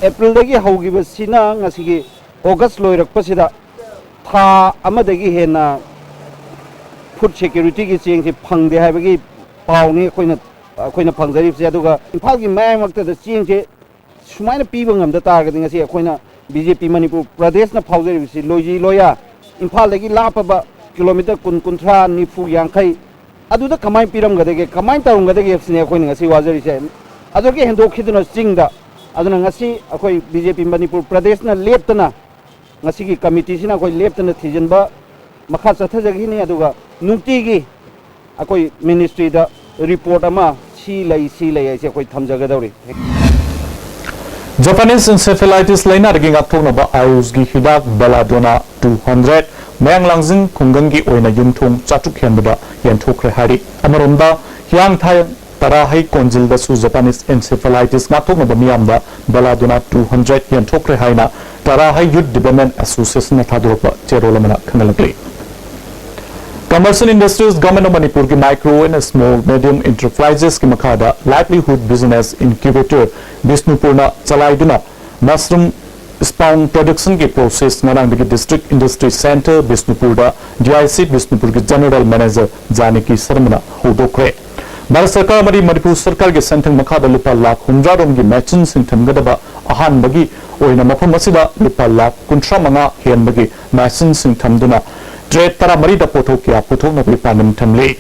ꯑꯦꯄ꯭ꯔꯤꯜꯗꯒꯤ ꯍꯧꯈꯤꯕꯁꯤꯅ ꯉꯁꯤꯒꯤ ꯑꯣꯒꯁ ꯂꯣꯏꯔꯛꯄꯁꯤꯗ ꯊꯥ ꯑꯃꯗꯒꯤ ꯍꯦꯟꯅ ꯐꯨꯗ ꯁꯦꯀ꯭ꯌꯨꯔꯤꯇꯤꯒꯤ ꯆꯦꯡꯁꯤ ꯐꯪꯗꯦ ꯍꯥꯏꯕꯒꯤ ꯄꯥꯎꯅꯤ ꯑꯩꯈꯣꯏꯅ, ꯑꯩꯈꯣꯏꯅ ꯐꯪꯖꯔꯤꯕꯁꯦ꯫ ꯑꯗꯨꯒ ꯏꯝꯐꯥꯜꯒꯤ ꯃꯌꯥꯏꯃꯛꯇꯗ ꯆꯦꯡꯁꯦ ꯁꯨꯃꯥꯏꯅ ꯄꯤꯕ ꯉꯝꯗ ꯇꯥꯔꯒꯗꯤ ꯉꯁꯤ ꯑꯩꯈꯣꯏꯅ ꯕꯤ ꯖꯦ ꯄꯤ ꯃꯅꯤꯄꯨꯔ ꯄ꯭ꯔꯗꯦꯁꯅ ꯐꯥꯎꯖꯔꯤꯕꯁꯤ ꯂꯣꯏꯖꯤ ꯂꯣꯌꯥ ꯏꯝꯐꯥꯜꯗꯒꯤ ꯂꯥꯞꯄꯕ ꯀꯤꯂꯣꯃꯤꯇꯔ ꯀꯨꯟ, ꯀꯨꯟꯊ꯭ꯔꯥ, ꯅꯤꯐꯨ, ꯌꯥꯡꯈꯩ ꯑꯗꯨꯗ ꯀꯃꯥꯏꯅ ꯄꯤꯔꯝꯒꯗꯒꯦ, ꯀꯃꯥꯏꯅ ꯇꯧꯔꯝꯒꯗꯒꯦ ꯍꯥꯏꯕꯁꯤꯅꯦ ꯑꯩꯈꯣꯏꯅ ꯉꯁꯤ ꯋꯥꯖꯔꯤꯁꯦ꯫ ꯑꯗꯨꯗꯒꯤ ꯍꯦꯟꯗꯣꯛꯈꯤꯗꯨꯅ ꯆꯤꯡꯗ꯫ ꯑꯗꯨꯅ ꯉꯁꯤ ꯑꯩꯈꯣꯏ ꯕꯤ ꯖꯦ ꯄꯤ ꯃꯅꯤꯄꯨꯔ ꯄ꯭ꯔꯗꯦꯁꯅ ꯂꯦꯞꯇꯅ ꯉꯁꯤꯒꯤ ꯀꯃꯤꯇꯤꯁꯤꯅ ꯑꯩꯈꯣꯏ ꯂꯦꯞꯇꯅ ꯊꯤꯖꯤꯟꯕ ꯃꯈꯥ ꯆꯠꯊꯖꯈꯤꯅꯤ꯫ ꯑꯗꯨꯒ ꯅꯨꯡꯇꯤꯒꯤ ꯑꯩꯈꯣꯏ ꯃꯤꯅꯤꯁꯇ꯭ꯔꯤꯗ ꯔꯤꯄꯣꯔꯠ ꯑꯃ ꯁꯤ ꯂꯩ, ꯁꯤ ꯂꯩ ꯍꯥꯏꯁꯦ ꯑꯩꯈꯣꯏ ꯊꯝꯖꯒꯗꯧꯔꯤ꯫ ꯖꯄꯥꯅꯤꯁ encephalitis ꯂꯥꯏꯅꯥꯗꯒꯤ ꯉꯥꯛꯊꯣꯛꯅꯕ ꯑꯥꯌꯨꯁꯒꯤ ꯍꯤꯗꯥꯛ ꯕꯦꯂꯥꯗꯣꯅꯥ ꯇꯨ ꯍꯟꯗ꯭ꯔꯦꯠ ꯃꯌꯥꯡ ꯂꯥꯡꯖꯤꯡ ꯈꯨꯡꯒꯪꯒꯤ ꯑꯣꯏꯅ ꯌꯨꯝꯊꯣꯡ ꯆꯥꯇ꯭ꯔꯨꯛ ꯍꯦꯟꯕꯗ ꯌꯦꯟꯊꯣꯛꯈ꯭ꯔꯦ ꯍꯥꯏꯔꯤ꯫ ꯑꯃꯔꯣꯝꯗ, ꯍꯤꯌꯥꯡꯊꯥꯡ ꯇꯔꯥꯍꯩ ꯀꯣꯟꯖꯤꯜꯗꯁꯨ ꯖꯄꯥꯅꯤꯁ encephalitis ꯉꯥꯛꯊꯣꯛꯅꯕ ꯃꯤꯌꯥꯝꯗ ꯕꯦꯂꯥꯗꯣꯅꯥ ꯇꯨ ꯍꯟꯗ꯭ꯔꯦꯠ ꯌꯦꯟꯊꯣꯛꯈ꯭ꯔꯦ ꯍꯥꯏꯅ ꯇꯔꯥꯍꯩ ꯌꯨꯠ ꯗꯤꯕꯦꯂꯞꯃꯦꯟ ꯑꯦꯁꯣꯁꯤꯌꯦꯁꯟꯅ ꯊꯥꯗꯣꯔꯛꯄ ꯆꯦꯔꯣꯜ ꯑꯃꯅ ꯈꯪꯍꯜꯂꯛꯂꯤ꯫ Commercial Industries, Government of ꯃꯅꯤꯄꯨꯔꯒꯤ Micro and Small Medium Enterprises ꯀꯤ ꯃꯈꯥꯗ Livelihood Business Incubator ꯕꯤꯁꯅꯨꯄꯨꯔꯅ ꯆꯂꯥꯏꯗꯨꯅ mushroom spawn production ꯒꯤ process ꯉꯔꯥꯡꯗꯒꯤ District Industry Centre ꯕꯤꯁꯅꯨꯄꯨꯔꯗ D I C ꯕꯤꯁꯅꯨꯄꯨꯔꯒꯤ General Manager Janaki ꯁꯔꯃꯅ ꯍꯧꯗꯣꯛꯈ꯭ꯔꯦ꯫ Bharat ꯁꯔꯀꯥꯔ ꯑꯃꯗꯤ ꯃꯅꯤꯄꯨꯔ ꯁꯔꯀꯥꯔꯒꯤ ꯁꯦꯟꯊꯪ ꯃꯈꯥꯗ ꯂꯨꯄꯥ ꯂꯥꯈ ꯍꯨꯝꯗ꯭ꯔꯥ ꯔꯣꯝꯒꯤ ꯃꯦꯆꯤꯟꯁꯤꯡ ꯊꯝꯒꯗꯕ ꯑꯍꯥꯟꯕꯒꯤ ꯑꯣꯏꯅ ꯃꯐꯝ ꯑꯁꯤꯗ ꯂꯨꯄꯥ ꯂꯥꯈ ꯀꯨꯟꯊ꯭ꯔꯥ ꯃꯉꯥ ꯍꯦꯟꯕꯒꯤ ꯃꯦꯆꯤꯟꯁꯤꯡ ꯊꯝꯗꯨꯅ ꯇ꯭ꯔꯦꯠ ꯇꯔꯥꯃꯔꯤꯗ ꯄꯣꯠꯊꯣꯛ ꯀꯌꯥ ꯄꯨꯊꯣꯛꯅꯕꯒꯤ ꯄꯥꯟꯗꯝ ꯊꯝꯂꯤ꯫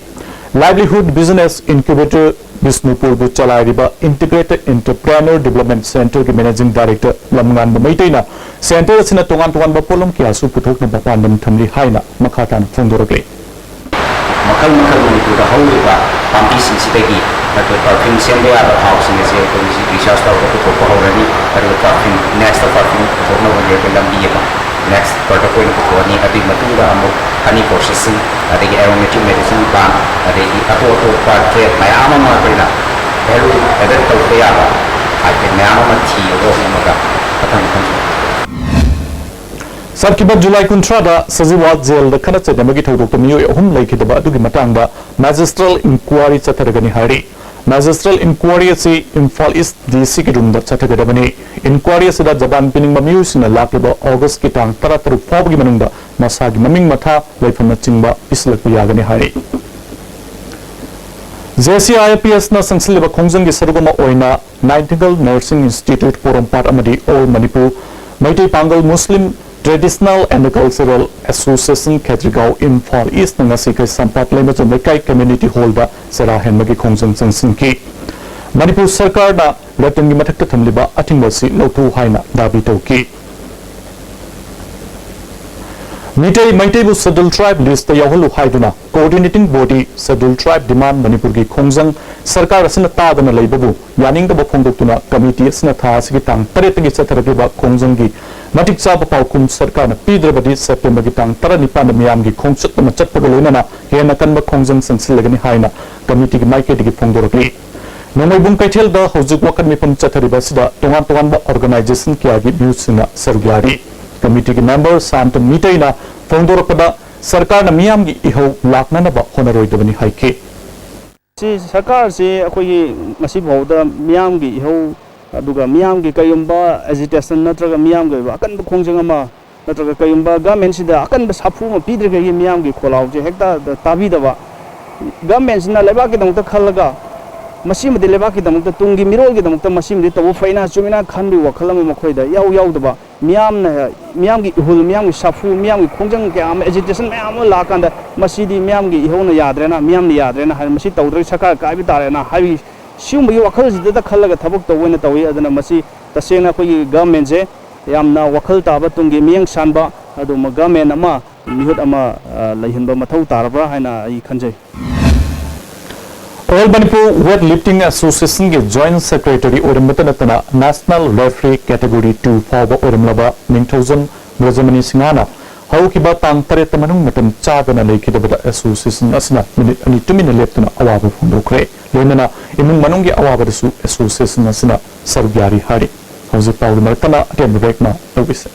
Livelihood Business Incubator ꯕꯤꯁꯅꯨꯄꯨꯔꯕꯨ ꯆꯂꯥꯏꯔꯤꯕ Integrated Entrepreneur Development Centreꯒꯤ Managing Director ꯂꯝꯉꯥꯟꯕ ꯃꯩꯇꯩꯅ center ꯑꯁꯤꯅ ꯇꯣꯉꯥꯟ ꯇꯣꯉꯥꯟꯕ ꯄꯣꯠꯂꯝ ꯀꯌꯥꯁꯨ ꯄꯨꯊꯣꯛꯅꯕ ꯄꯥꯟꯗꯝ ꯊꯝꯂꯤ ꯍꯥꯏꯅ ꯃꯈꯥ ꯇꯥꯅ ꯐꯣꯡꯗꯣꯔꯛꯂꯤ꯫ ꯃꯈꯜ ꯃꯈꯜ ꯃꯅꯤꯄꯨꯔꯗ ꯍꯧꯔꯤꯕ ꯄꯥꯝꯕꯤꯁꯤꯡꯁꯤꯗꯒꯤ ꯑꯩꯈꯣꯏ perfume ꯁꯦꯝꯕ ꯌꯥꯕ ꯊꯥꯎꯁꯤꯡ ꯑꯁꯦ ꯑꯩꯈꯣꯏ ꯍꯧꯖꯤꯛ research ꯇꯧꯔꯒ ꯄꯨꯊꯣꯛꯄ ꯍꯧꯔꯅꯤ꯫ ꯑꯗꯨꯒ perfume, next perfume ꯄꯨꯊꯣꯛꯅꯕꯒꯤ ꯑꯩꯈꯣꯏ ꯂꯝꯕꯤ ꯑꯃ next product ꯑꯣꯏꯅ ꯄꯨꯊꯣꯛꯑꯅꯤ꯫ ꯑꯗꯨꯒꯤ ꯃꯇꯨꯡꯗ ꯑꯃꯨꯛ honey processing, ꯑꯗꯒꯤ aromatic medicine plant, ꯑꯗꯒꯤ ꯑꯇꯣꯞ ꯑꯇꯣꯞꯄ trade ꯃꯌꯥꯝ ꯑꯃ ꯑꯩꯈꯣꯏꯅ value added ꯇꯧꯕ ꯌꯥꯕ item ꯃꯌꯥꯝ ꯑꯃ ꯊꯤꯔꯒ ꯍꯧꯅꯕ ꯃꯊꯪ ꯃꯊꯪ ꯆꯠꯈꯤꯕ ꯖꯨꯂꯥꯏ ꯀꯨꯟꯊ꯭ꯔꯥꯗ ꯁꯖꯤꯋꯥ ꯖꯦꯜꯗ ꯈꯠꯅ ꯆꯩꯅꯕꯒꯤ ꯊꯧꯗꯣꯛꯇ ꯃꯤꯑꯣꯏ ꯑꯍꯨꯝ ꯂꯩꯈꯤꯗꯕ ꯑꯗꯨꯒꯤ ꯃꯇꯥꯡꯗ magistral inquiry ꯆꯠꯊꯔꯒꯅꯤ ꯍꯥꯏꯔꯤ꯫ Magistral inquiry ꯑꯁꯤ ꯏꯝꯐꯥꯜ ꯏꯁ ꯗꯤ ꯁꯤꯒꯤ ꯔꯨꯝꯗ ꯆꯠꯊꯒꯗꯕꯅꯤ꯫ Inquiry ꯑꯁꯤꯗ ꯖꯕꯥꯟ ꯄꯤꯅꯤꯡꯕ ꯃꯤꯑꯣꯏꯁꯤꯡꯅ ꯂꯥꯛꯂꯤꯕ ꯑꯣꯒꯁꯀꯤ ꯇꯥꯡ ꯇꯔꯥꯇꯔꯨꯛ ꯐꯥꯎꯕꯒꯤ ꯃꯅꯨꯡꯗ ꯃꯁꯥꯒꯤ ꯃꯃꯤꯡ ꯃꯊꯥ, ꯂꯩꯐꯝꯅꯆꯤꯡꯕ ꯄꯤꯁꯤꯜꯂꯛꯄ ꯌꯥꯒꯅꯤ ꯍꯥꯏꯔꯤ꯫ JCIPSꯅ ꯆꯪꯁꯤꯜꯂꯤꯕ ꯈꯣꯡꯖꯪꯒꯤ ꯁꯔꯨꯛ ꯑꯃ ꯑꯣꯏꯅ Nightingale Nursing Institute ꯄꯣꯔꯣꯝꯄꯥꯠ ꯑꯃꯗꯤ All Manipur ꯃꯩꯇꯩ ꯄꯥꯡꯒꯜ ꯃꯨꯁꯂꯤꯝ Traditional and Cultural Association ꯈꯦꯇ꯭ꯔꯤꯒꯥꯎ ꯏꯝꯐꯥꯜ ꯏꯁꯅ ꯉꯁꯤ ꯀꯩꯁꯥꯝꯄꯥꯠ ꯂꯩꯃꯖꯝ ꯂꯩꯀꯥꯏ community hallꯗ ꯆꯔꯥ ꯍꯦꯟꯕꯒꯤ ꯈꯣꯡꯖꯪ ꯆꯪꯁꯤꯟꯈꯤ꯫ ꯃꯅꯤꯄꯨꯔ ꯁꯔꯀꯥꯔꯅ ꯔꯇꯟꯒꯤ ꯃꯊꯛꯇ ꯊꯝꯂꯤꯕ ꯑꯊꯤꯡꯕ ꯑꯁꯤ ꯂꯧꯊꯣꯛꯎ ꯍꯥꯏꯅ ꯗꯥꯕꯤ ꯇꯧꯈꯤ꯫ ꯃꯤꯇꯩ ꯃꯩꯇꯩꯕꯨ Scheduled Tribe listꯇ ꯌꯥꯎꯍꯜꯂꯨ ꯍꯥꯏꯗꯨꯅ Coordinating Body Scheduled Tribe demand ꯃꯅꯤꯄꯨꯔꯒꯤ ꯈꯣꯡꯖꯪ ꯁꯔꯀꯥꯔ ꯑꯁꯤꯅ ꯇꯥꯗꯅ ꯂꯩꯕꯕꯨ ꯌꯥꯅꯤꯡꯗꯕ ꯐꯣꯡꯗꯣꯛꯇꯨꯅ committee ꯑꯁꯤꯅ ꯊꯥ ꯑꯁꯤꯒꯤ ꯇꯥꯡ ꯇꯔꯦꯠꯇꯒꯤ ꯆꯠꯊꯔꯛꯂꯤꯕ ꯈꯣꯡꯖꯪꯒꯤ ꯃꯇꯤꯛ ꯆꯥꯕ ꯄꯥꯎꯈꯨꯝ ꯁꯔꯀꯥꯔꯅ ꯄꯤꯗ꯭ꯔꯕꯗꯤ Septemberꯒꯤ ꯇꯥꯡ ꯇꯔꯥꯅꯤꯄꯥꯟꯗ ꯃꯤꯌꯥꯝꯒꯤ ꯈꯣꯡꯆꯠ ꯑꯃ ꯆꯠꯄꯒ ꯂꯣꯏꯅꯅ ꯍꯦꯟꯅ ꯀꯟꯕ ꯈꯣꯡꯖꯪ ꯆꯪꯁꯤꯜꯂꯒꯅꯤ ꯍꯥꯏꯅ committeeꯒꯤ ꯃꯥꯏꯀꯩꯗꯒꯤ ꯐꯣꯡꯗꯣꯔꯛꯂꯤ꯫ ꯅꯣꯡꯃꯩꯕꯨꯡ ꯀꯩꯊꯦꯜꯗ ꯍꯧꯖꯤꯛ ꯋꯥꯀꯠ ꯃꯤꯐꯝ ꯆꯠꯊꯔꯤꯕ ꯑꯁꯤꯗ ꯇꯣꯉꯥꯟ ꯇꯣꯉꯥꯟꯕ organization ꯀꯌꯥꯒꯤ ꯃꯤꯑꯣꯏꯁꯤꯡꯅ ꯁꯔꯨꯛ ꯌꯥꯔꯤ꯫ Committeeꯒꯤ member ꯁꯥꯟꯇ ꯃꯤꯇꯩꯅ ꯐꯣꯡꯗꯣꯔꯛꯄꯗ ꯁꯔꯀꯥꯔꯅ ꯃꯤꯌꯥꯝꯒꯤ ꯏꯍꯧ ꯂꯥꯛꯅꯅꯕ ꯍꯣꯠꯅꯔꯣꯏꯗꯕꯅꯤ ꯍꯥꯏꯈꯤ꯫ ꯁꯤ ꯁꯔꯀꯥꯔꯁꯤ ꯑꯩꯈꯣꯏꯒꯤ ꯉꯁꯤ ꯐꯥꯎꯕꯗ ꯃꯤꯌꯥꯝꯒꯤ ꯏꯍꯧ, ꯑꯗꯨꯒ ꯃꯤꯌꯥꯝꯒꯤ ꯀꯔꯤꯒꯨꯝꯕ agitation ꯅꯠꯇ꯭ꯔꯒ ꯃꯤꯌꯥꯝꯒꯤ ꯑꯣꯏꯕ ꯑꯀꯟꯕ ꯈꯣꯡꯖꯪ ꯑꯃ ꯅꯠꯇ꯭ꯔꯒ ꯀꯔꯤꯒꯨꯝꯕ governmentꯁꯤꯗ ꯑꯀꯟꯕ ꯁꯥꯐꯨ ꯑꯃ ꯄꯤꯗ꯭ꯔꯤꯈꯩꯒꯤ ꯃꯤꯌꯥꯝꯒꯤ ꯈꯣꯜꯂꯥꯎꯁꯦ ꯍꯦꯛꯇ ꯇꯥꯕꯤꯗꯕ, ꯒꯚꯔꯟꯃꯦꯟꯁꯤꯅ ꯂꯩꯕꯥꯛꯀꯤꯗꯃꯛꯇ ꯈꯜꯂꯒ, ꯃꯁꯤꯃꯗꯤ ꯂꯩꯕꯥꯛꯀꯤꯗꯃꯛꯇ, ꯇꯨꯡꯒꯤ ꯃꯤꯔꯣꯜꯒꯤꯗꯃꯛꯇ ꯃꯁꯤꯃꯗꯤ ꯇꯧꯕ ꯐꯩꯅ ꯆꯨꯝꯃꯤꯅ ꯈꯟꯕꯒꯤ ꯋꯥꯈꯜ ꯑꯃ ꯃꯈꯣꯏꯗ ꯏꯌꯥꯎ ꯌꯥꯎꯗꯕ, ꯃꯤꯌꯥꯝꯅ, ꯃꯤꯌꯥꯝꯒꯤ ꯏꯍꯨꯜ, ꯃꯤꯌꯥꯝꯒꯤ ꯁꯥꯐꯨ, ꯃꯤꯌꯥꯝꯒꯤ ꯈꯣꯡꯖꯪ ꯀꯌꯥ ꯑꯃ, ꯑꯦꯖꯤꯇꯦꯁꯟ ꯃꯌꯥꯝ ꯑꯃ ꯂꯥꯛꯑꯀꯥꯟꯗ ꯃꯁꯤꯗꯤ ꯃꯤꯌꯥꯝꯒꯤ ꯏꯍꯧꯅ ꯌꯥꯗ꯭ꯔꯦꯅ, ꯃꯤꯌꯥꯝꯅ ꯌꯥꯗ꯭ꯔꯦꯅ ꯍꯥꯏ, ꯃꯁꯤ ꯇꯧꯗ꯭ꯔꯒ ꯁꯔꯀꯥꯔ ꯀꯥꯏꯕ ꯇꯥꯔꯦꯅ ꯍꯥꯏꯕꯒꯤ ꯁꯤꯒꯨꯝꯕꯒꯤ ꯋꯥꯈꯜꯁꯤꯗ ꯈꯜꯂꯒ ꯊꯕꯛ ꯇꯧꯕ ꯑꯣꯏꯅ ꯇꯧꯏ꯫ ꯑꯗꯨꯅ ꯃꯁꯤ ꯇꯁꯦꯡꯅ ꯑꯩꯈꯣꯏꯒꯤ ꯒꯚꯔꯟꯃꯦꯟꯁꯦ ꯌꯥꯝꯅ ꯋꯥꯈꯜ ꯇꯥꯕ, ꯇꯨꯡꯒꯤ ꯃꯤꯠꯌꯦꯡ ꯁꯥꯟꯕ, ꯑꯗꯨꯒꯨꯝꯕ ꯒꯚꯔꯟꯃꯦꯟ ꯑꯃ, ꯃꯤꯍꯨꯠ ꯑꯃ, ꯑ, ꯂꯩꯍꯟꯕ ꯃꯊꯧ ꯇꯥꯔꯕ꯭ꯔꯥ ꯍꯥꯏꯅ ꯑꯩ ꯈꯟꯖꯩ꯫ All Manipur Weight Lifting Association ꯒꯤ Joint Secretary ꯑꯣꯏꯔꯝꯕꯇ ꯅꯠꯇꯅ National Referee Category two ꯐꯥꯎꯕ ꯑꯣꯏꯔꯝꯂꯕ ꯅꯤꯡꯊꯧꯖꯝ ꯕ꯭ꯔꯖꯃꯅꯤ ꯁꯤꯡꯍꯅ ꯍꯧꯈꯤꯕ ꯇꯥꯡ ꯇꯔꯦꯠꯇ ꯃꯅꯨꯡ ꯃꯇꯝ ꯆꯥꯗꯅ ꯂꯩꯈꯤꯗꯕꯗ association ꯑꯁꯤꯅ ꯅꯨꯃꯤꯠ ꯑꯅꯤ ꯇꯨꯃꯤꯟꯅ ꯂꯦꯞꯇꯨꯅ ꯑꯋꯥꯕ ꯐꯣꯡꯗꯣꯛꯈ꯭ꯔꯦ꯫ ꯂꯣꯏꯅꯅ ꯏꯃꯨꯡ ꯃꯅꯨꯡꯒꯤ ꯑꯋꯥꯕꯗꯁꯨ association ꯑꯁꯤꯅ ꯁꯔꯨꯛ ꯌꯥꯔꯤ ꯍꯥꯏꯔꯤ꯫ ꯍꯧꯖꯤꯛ ꯄꯥꯎꯒꯤ ꯃꯔꯛꯇꯅ ꯑꯇꯦꯟꯕ break ꯑꯃ ꯂꯧꯕꯤꯁꯤ꯫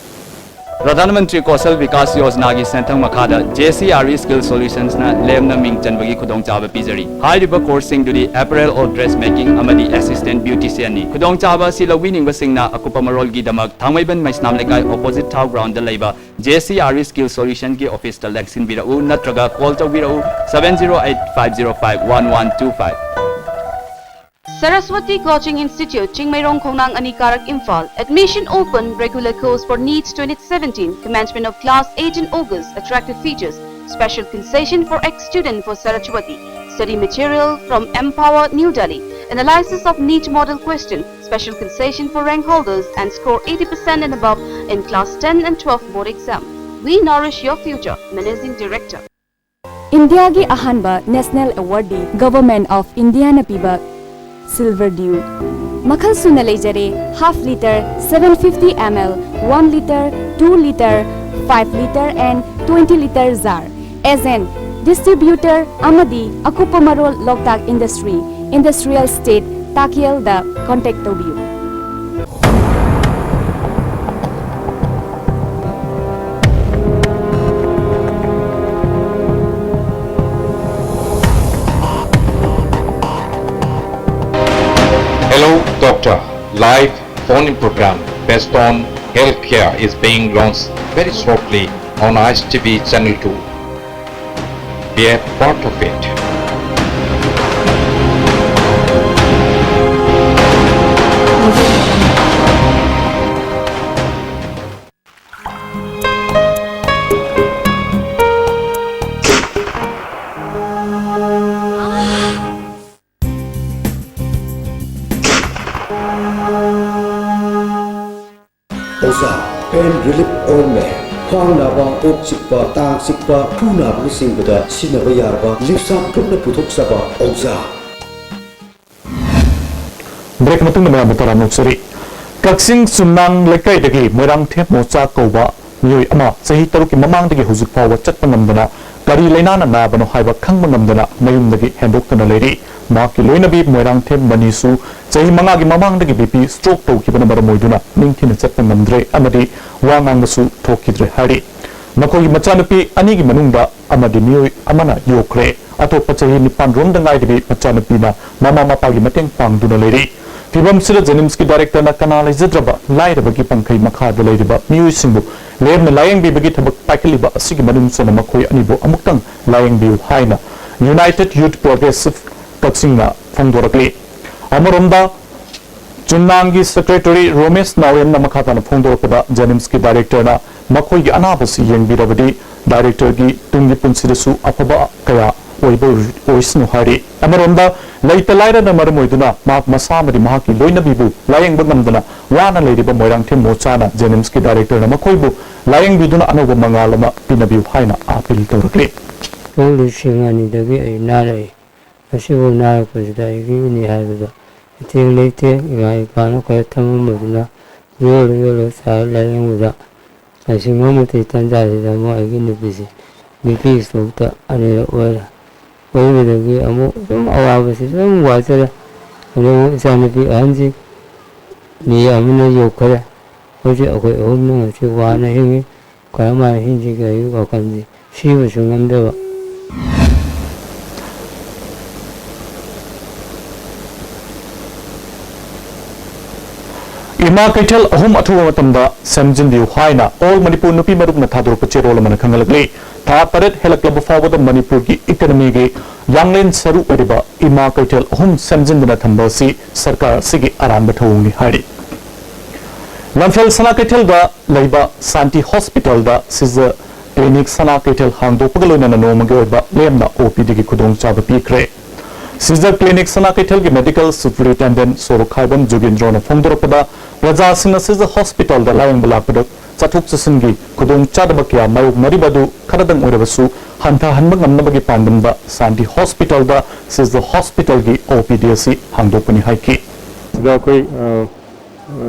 ꯄ꯭ꯔꯙꯥꯟ ꯃꯟꯇ꯭ꯔꯤ ꯀꯧꯁꯜ ꯕꯤꯀꯥꯁ ꯌꯣꯖꯅꯥꯒꯤ ꯁꯦꯟꯊꯪ ꯃꯈꯥꯗ J C R E skill ꯁꯣꯂ꯭ꯌꯨꯁꯟꯁꯅ ꯂꯦꯝꯅ ꯃꯤꯡ ꯆꯟꯕꯒꯤ ꯈꯨꯗꯣꯡꯆꯥꯕ ꯄꯤꯖꯔꯤ꯫ ꯍꯥꯏꯔꯤꯕ ꯀꯣꯔꯁꯁꯤꯡꯗꯨꯗꯤ apparel or dress making ꯑꯃꯗꯤ assistant beauticianꯅꯤ꯫ ꯈꯨꯗꯣꯡꯆꯥꯕ ꯑꯁꯤ ꯂꯧꯕꯤꯅꯤꯡꯕꯁꯤꯡꯅ ꯑꯀꯨꯞꯄ ꯃꯔꯣꯜꯒꯤꯗꯃꯛ ꯊꯥꯡꯃꯩꯕꯟ ꯃꯩꯁꯅꯥꯝ ꯂꯩꯀꯥꯏ opposite ꯊꯥꯎ ꯒ꯭ꯔꯥꯎꯟꯗ ꯂꯩꯕ J C R E skill ꯁꯣꯂ꯭ꯌꯨꯁꯟꯒꯤ ꯑꯣꯐꯤꯁꯇ ꯂꯦꯡꯁꯤꯟꯕꯤꯔꯛꯎ ꯅꯠꯇ꯭ꯔꯒ ꯀꯣꯜ ꯇꯧꯕꯤꯔꯛꯎ seven zero eight five zero five one one two five꯫ Saraswati Coaching Institute, Chingmeirong Khongnang Anikarak, Imphal. Admission open, regular course for NEET twenty seventeen, commencement of class eight in August, attractive features, special concession for ex-student for Saraswati, study material from Empower New Delhi, analysis of NEET model question, special concession for rank holders and score eighty percent and above in class ten and twelve board exam. We nourish your future, Managing Director. ꯏꯟꯗꯤꯌꯥꯒꯤ ꯑꯍꯥꯟꯕ national ꯑꯦꯋꯥꯔꯗꯤ government of ꯏꯟꯗꯤꯌꯥꯅ ꯄꯤꯕ silver Diu. ꯃꯈꯜ ꯁꯨꯅ ꯂꯩꯖꯔꯦ, half litre, seven fifty ml, one litre, two litre, five litre and twenty litre jar꯫ Agent, distributor ꯑꯃꯗꯤ ꯑꯀꯨꯞꯄ ꯃꯔꯣꯜ ꯂꯣꯛꯇꯥꯛ industry, industrial state, ꯇꯥꯀꯦꯜꯗ contact ꯇꯧꯕꯤꯌꯨ꯫ Hello Doctor, live phone-in program based on healthcare is being launched very shortly on I S T V Channel two. Be a part of it. ꯑꯣꯖꯥ, pen relief ꯑꯣꯏꯟꯃꯦꯟ, ꯈ꯭ꯋꯥꯡ ꯅꯥꯕ, ꯀꯣꯛ ꯆꯤꯛꯄ, ꯇꯥꯡ ꯆꯤꯛꯄ, ꯈꯨ ꯅꯥꯕꯅꯆꯤꯡꯕꯗ ꯁꯤꯖꯤꯟꯅꯕ ꯌꯥꯔꯕ ꯂꯤꯞꯁꯥꯞ ꯒ꯭ꯔꯨꯞꯅ ꯄꯨꯊꯣꯛꯆꯕ ꯑꯣꯖꯥ꯫ ꯕ꯭ꯔꯦꯛ ꯃꯇꯨꯡꯗ ꯃꯌꯥꯝꯕꯨ ꯇꯔꯥꯝꯅ ꯑꯣꯛꯆꯔꯤ꯫ ꯀꯛꯆꯤꯡ ꯆꯨꯝꯅꯥꯡ ꯂꯩꯀꯥꯏꯗꯒꯤ ꯃꯣꯏꯔꯥꯡꯊꯦꯝ ꯃꯣꯆꯥ ꯀꯧꯕ ꯃꯤꯑꯣꯏ ꯑꯃ ꯆꯍꯤ ꯇꯔꯨꯛꯀꯤ ꯃꯃꯥꯡꯗꯒꯤ ꯍꯧꯖꯤꯛ ꯐꯥꯎꯕ ꯆꯠꯄ ꯉꯝꯗꯅ, ꯀꯔꯤ ꯂꯩꯅꯥꯅ ꯅꯥꯕꯅꯣ ꯍꯥꯏꯕ ꯈꯪꯕ ꯉꯝꯗꯅ ꯃꯌꯨꯝꯗꯒꯤ ꯍꯦꯟꯗꯣꯛꯇꯅ ꯂꯩꯔꯤ꯫ ꯃꯍꯥꯛꯀꯤ ꯂꯣꯏꯅꯕꯤ ꯃꯣꯏꯔꯥꯡꯊꯦꯝ ꯃꯅꯤꯁꯨ ꯆꯍꯤ ꯃꯉꯥꯒꯤ ꯃꯃꯥꯡꯗꯒꯤ ꯕꯤ ꯄꯤ ꯁ꯭ꯇ꯭ꯔꯣꯛ ꯇꯧꯈꯤꯕꯅ ꯃꯔꯝ ꯑꯣꯏꯗꯨꯅ ꯅꯤꯡꯊꯤꯅ ꯆꯠꯄ ꯉꯝꯗ꯭ꯔꯦ ꯑꯃꯗꯤ ꯋꯥ ꯉꯥꯡꯕꯁꯨ ꯊꯣꯛꯈꯤꯗ꯭ꯔꯦ ꯍꯥꯏꯔꯤ꯫ ꯃꯈꯣꯏꯒꯤ ꯃꯆꯥꯅꯨꯄꯤ ꯑꯅꯤꯒꯤ ꯃꯅꯨꯡꯗ ꯑꯃꯗꯤ ꯃꯤꯑꯣꯏ ꯑꯃꯅ ꯌꯣꯛꯈ꯭ꯔꯦ꯫ ꯑꯇꯣꯞꯄ ꯆꯍꯤ ꯅꯤꯄꯥꯟ ꯔꯣꯝꯗ ꯉꯥꯏꯔꯤꯕꯤ ꯃꯆꯥꯅꯨꯄꯤꯅ ꯃꯃꯥ ꯃꯄꯥꯒꯤ ꯃꯇꯦꯡ ꯄꯥꯡꯗꯨꯅ ꯂꯩꯔꯤ꯫ ꯐꯤꯕꯝꯁꯤꯗ ꯖꯦꯅꯤꯝꯁꯀꯤ ꯗꯥꯏꯔꯦꯛꯇꯔꯅ ꯀꯅꯥ ꯂꯩꯖꯗ꯭ꯔꯕ ꯂꯥꯏꯔꯕꯒꯤ ꯄꯪꯈꯩ ꯃꯈꯥꯗ ꯂꯩꯔꯤꯕ ꯃꯤꯑꯣꯏꯁꯤꯡꯕꯨ ꯂꯦꯝꯅ ꯂꯥꯌꯦꯡꯕꯤꯕꯒꯤ ꯊꯕꯛ ꯄꯥꯏꯈꯠꯂꯤꯕ ꯑꯁꯤꯒꯤ ꯃꯅꯨꯡ ꯆꯟꯅ ꯃꯈꯣꯏ ꯑꯅꯤꯕꯨ ꯑꯃꯨꯛꯇꯪ ꯂꯥꯌꯦꯡꯕꯤꯌꯨ ꯍꯥꯏꯅ United Youth Progressive ꯀꯛꯆꯤꯡꯅ ꯐꯣꯡꯗꯣꯔꯛꯂꯤ꯫ ꯑꯃꯔꯣꯝꯗ, ꯆꯨꯝꯅꯥꯡꯒꯤ ꯁꯦꯀ꯭ꯔꯦꯇꯔꯤ ꯔꯣꯃꯦꯁ ꯅꯥꯎꯔꯦꯝꯅ ꯃꯈꯥ ꯇꯥꯅ ꯐꯣꯡꯗꯣꯔꯛꯄꯗ, ꯖꯦꯅꯤꯝꯁꯀꯤ ꯗꯥꯏꯔꯦꯛꯇꯔꯅ ꯃꯈꯣꯏꯒꯤ ꯑꯅꯥꯕꯁꯤ ꯌꯦꯡꯕꯤꯔꯕꯗꯤ ꯗꯥꯏꯔꯦꯛꯇꯔꯒꯤ ꯇꯨꯡꯒꯤ ꯄꯨꯟꯁꯤꯗꯁꯨ ꯑꯐꯕ ꯀꯌꯥ ꯑꯣꯏꯕ ꯑꯣꯏꯁꯅꯨ ꯍꯥꯏꯔꯤ꯫ ꯑꯃꯔꯣꯝꯗ, ꯂꯩꯇ ꯂꯥꯏꯔꯅ ꯃꯔꯝ ꯑꯣꯏꯗꯨꯅ ꯃꯍꯥꯛ ꯃꯁꯥ ꯑꯃꯗꯤ ꯃꯍꯥꯛꯀꯤ ꯂꯣꯏꯅꯕꯤꯕꯨ ꯂꯥꯌꯦꯡꯕ ꯉꯝꯗꯅ ꯋꯥꯅ ꯂꯩꯔꯤꯕ ꯃꯣꯏꯔꯥꯡꯊꯦꯝ ꯃꯣꯆꯥꯅ ꯖꯦꯅꯤꯝꯁꯀꯤ ꯗꯥꯏꯔꯦꯛꯇꯔꯅ ꯃꯈꯣꯏꯕꯨ ꯂꯥꯌꯦꯡꯕꯤꯗꯨꯅ ꯑꯅꯧꯕ ꯃꯉꯥꯜ ꯑꯃ ꯄꯤꯅꯕꯤꯌꯨ ꯍꯥꯏꯅ ꯑꯥꯄꯤꯜ ꯇꯧꯔꯛꯂꯤ꯫ ꯁꯣꯛ ꯂꯤꯁꯤꯡ ꯑꯅꯤꯗꯒꯤ ꯑꯩ ꯅꯥꯔꯛꯏ꯫ ꯃꯁꯤꯕꯨ ꯅꯥꯔꯛꯄꯁꯤꯗ ꯑꯩꯒꯤ ꯏꯅꯦ ꯍꯥꯏꯕꯗꯣ ꯏꯊꯦꯡ ꯂꯩꯇꯦ꯫ ꯏꯃꯥ ꯏꯄꯥꯅ ꯈꯔ ꯊꯝꯃꯝꯕꯗꯨꯅ ꯌꯣꯜꯂ ꯌꯣꯜꯂ ꯆꯥꯔ ꯂꯥꯌꯦꯡꯕꯗ ꯉꯁꯤ ꯉꯝꯃꯨꯠꯇꯤ ꯇꯟꯖꯥꯁꯤꯗ ꯑꯃꯨꯛ ꯑꯩꯒꯤ ꯅꯨꯄꯤꯁꯤ ꯕꯤ ꯄꯤ ꯁ꯭ꯇ꯭ꯔꯣꯛꯇ ꯑꯅꯤꯔꯛ ꯑꯣꯏꯔꯦ꯫ ꯑꯣꯏꯕꯗꯒꯤ ꯑꯃꯨꯛ ꯁꯨꯝ ꯑꯋꯥꯕꯁꯤ ꯁꯨꯝ ꯋꯥꯖꯔꯦ꯫ ꯑꯗꯩ ꯑꯃꯨꯛ ꯏꯆꯥꯅꯨꯄꯤ ꯑꯍꯟꯁꯤ ꯃꯤ ꯑꯃꯅ ꯌꯣꯛꯈꯔꯦ꯫ ꯍꯧꯖꯤꯛ ꯑꯩꯈꯣꯏ ꯑꯍꯨꯝꯅ ꯉꯁꯤ ꯋꯥꯅ ꯍꯤꯡꯉꯤ꯫ ꯀꯔꯝꯍꯥꯏꯅ ꯍꯤꯡꯁꯤꯒꯦ ꯍꯥꯏꯕꯒꯤ ꯋꯥꯈꯜꯁꯤ ꯁꯤꯕꯁꯨ ꯉꯝꯗꯕ꯫ ꯏꯃꯥ ꯀꯩꯊꯦꯜ ꯑꯍꯨꯝ ꯑꯊꯨꯕ ꯃꯇꯝꯗ ꯁꯦꯝꯖꯤꯟꯕꯤꯌꯨ ꯍꯥꯏꯅ All Manipur ꯅꯨꯄꯤ ꯃꯔꯨꯞꯅ ꯊꯥꯗꯣꯔꯛꯄ ꯆꯦꯔꯣꯜ ꯑꯃꯅ ꯈꯪꯍꯜꯂꯛꯂꯤ꯫ ꯊꯥ ꯇꯔꯦꯠ ꯍꯦꯜꯂꯛꯂꯕ ꯐꯥꯎꯕꯗ ꯃꯅꯤꯄꯨꯔꯒꯤ ꯏꯀꯅꯃꯤꯒꯤ ꯌꯥꯡꯂꯦꯟ ꯁꯔꯨ ꯑꯣꯏꯔꯤꯕ ꯏꯃꯥ ꯀꯩꯊꯦꯜ ꯑꯍꯨꯝ ꯁꯦꯝꯖꯤꯟꯗꯨꯅ ꯊꯝꯕ ꯑꯁꯤ ꯁꯔꯀꯥꯔ ꯑꯁꯤꯒꯤ ꯑꯔꯥꯟꯕ ꯊꯧꯑꯣꯡꯅꯤ ꯍꯥꯏꯔꯤ꯫ ꯂꯝꯐꯦꯜ ꯁꯅꯥ ꯀꯩꯊꯦꯜꯗ ꯂꯩꯕ ꯁꯥꯟꯇꯤ ꯍꯣꯁꯄꯤꯇꯥꯜꯗ ꯁꯤꯖꯔ ꯀ꯭ꯂꯤꯅꯤꯛ ꯁꯅꯥ ꯀꯩꯊꯦꯜ ꯍꯥꯡꯗꯣꯛꯄꯒ ꯂꯣꯏꯅꯅ ꯅꯣꯡꯃꯒꯤ ꯑꯣꯏꯕ ꯂꯦꯝꯅ ꯑꯣ ꯄꯤ ꯗꯤꯒꯤ ꯈꯨꯗꯣꯡꯆꯥꯕ ꯄꯤꯈ꯭ꯔꯦ꯫ ꯁꯤꯖ ꯀ꯭ꯂꯤꯅꯤꯛ ꯁꯅꯥ ꯀꯩꯊꯦꯜꯒꯤ ꯃꯦꯗꯤꯀꯦꯜ ꯁꯨꯄꯔꯤꯟꯇꯦꯟꯗꯦꯟꯠ ꯁꯣꯔꯣꯛꯈꯥꯏꯕꯝ ꯖꯣꯒꯦꯟꯗ꯭ꯔꯣꯅ ꯐꯣꯡꯗꯣꯔꯛꯄꯗ, ꯄ꯭ꯔꯖꯥꯁꯤꯡꯅ ꯁꯤꯖ ꯍꯣꯁꯄꯤꯇꯥꯜꯗ ꯂꯥꯌꯦꯡꯕ ꯂꯥꯛꯄꯗ ꯆꯠꯊꯣꯛ ꯆꯠꯁꯤꯟꯒꯤ ꯈꯨꯗꯣꯡꯆꯥꯗꯕ ꯀꯌꯥ ꯃꯥꯌꯣꯛꯅꯔꯤꯕ ꯑꯗꯨ ꯈꯔꯗꯪ ꯑꯣꯏꯔꯕꯁꯨ ꯍꯟꯊꯍꯟꯕ ꯉꯝꯅꯕꯒꯤ ꯄꯥꯟꯗꯝꯗ ꯁꯥꯟꯇꯤ ꯍꯣꯁꯄꯤꯇꯥꯜꯗ ꯁꯤꯖ ꯍꯣꯁꯄꯤꯇꯥꯜꯒꯤ ꯑꯣ ꯄꯤ ꯗꯤ ꯑꯁꯤ ꯍꯥꯡꯗꯣꯛꯄꯅꯤ ꯍꯥꯏꯈꯤ꯫ ꯁꯤꯗ ꯑꯩꯈꯣꯏ, ꯑ,